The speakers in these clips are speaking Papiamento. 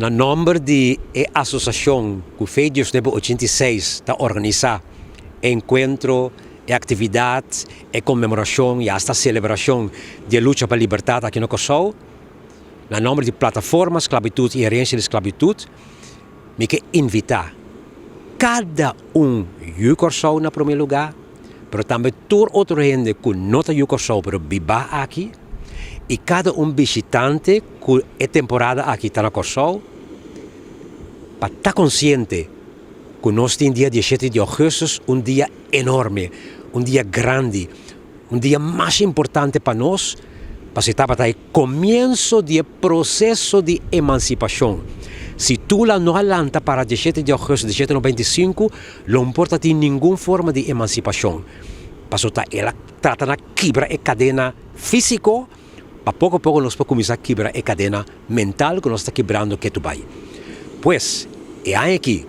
Na nòmber di e asosiashon ku Fe 1986 ta organisá e enkuentro, e aktividat, e konmemorashon i asta selebrashon di e lucha pa libertat aki na Kòrsou, na nòmber di Plataforma Sklabitut i Herensia di Sklabitut, mi ke invitá kada un yu Kòrsou na promé lugá, pero tambe tur otro hende ku no ta yu Kòrsou pero bibá aki, i kada un bishitante ku e temporada aki ta na Kòrsou, pa ta konsiente ku nos tin dia 17 di ougùstùs un dia enorme, un dia grandi, un dia mas importante pa nos, pasobra tabata e komienso di e proseso di emansipashon. Si Tula no a lanta para 17 di ougùstùs 1795, lo no por ta tin ningun forma di emansipashon, pasobra ta el a trata na kibra e kadena físiko, pa poko poko nos por kuminsá kibra e kadena mental ku nos ta kibrando ketu bai. Pues, e aña aki,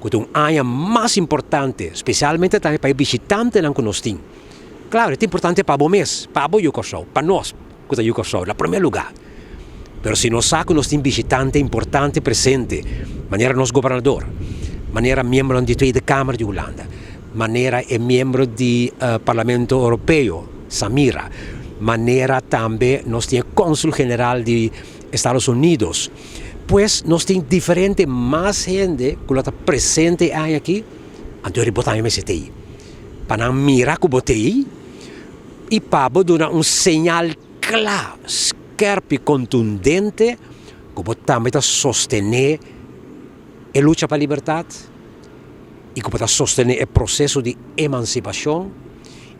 ku ta un aña mas importante, spesialmente tambe pa e bishitantenan ku nos tin. Klaro, e ta importante pa bo mes, pa bo yu Kòrsou, pa nos ku ta yu Kòrsou, na promé lugá. Pero si nos sa ku nos tin bishitante importante presente, manera nos gobernador, manera miembronan di Tweede Kamer di Hulanda, manera e miembro di Parlamento Europeo, Samira, manera tambe nos tin e Cónsul General di Estados Unidos. Pues nos tin diferente mas hende ku lo ta presente e aña aki, anto bo tambe mester ta ei pa nan mira ku bo ta ei i pa bo duna un señal kla, skèrp i kontundente ku bo tambe ta sostené e lucha pa libertat i ku bo ta sostené e proseso di emansipashon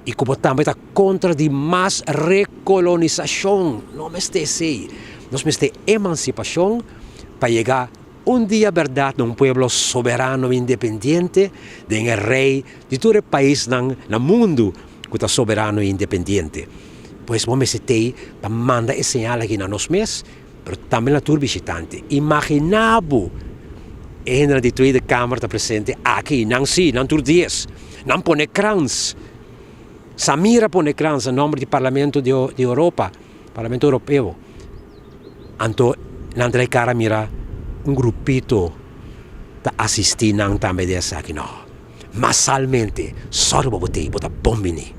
i ku bo tambe ta kontra di mas rekolonisashon. No mester esei. Nos mester emansipashon pa yega un dia bèrdat na un pueblo soberano i independiente den e rei di tur e paisnan na mundu ku ta soberano i independiente. Pues bo mester t'ei pa manda e señal aki na nos mes, pero tambe na tur bishitante. Imaginá bo e hendenan di Tweede Kamer ta presente aki, nan sí, nan tur dies. Nan pone krans. Samira pone krans na nòmber di Parlamento di Europa, Parlamento Europeo. Anto nan trae kara mira un grupito ta asistí nan tambe den esaki. No, masalmente, sòru bo bo t'ei, bo ta bon bini.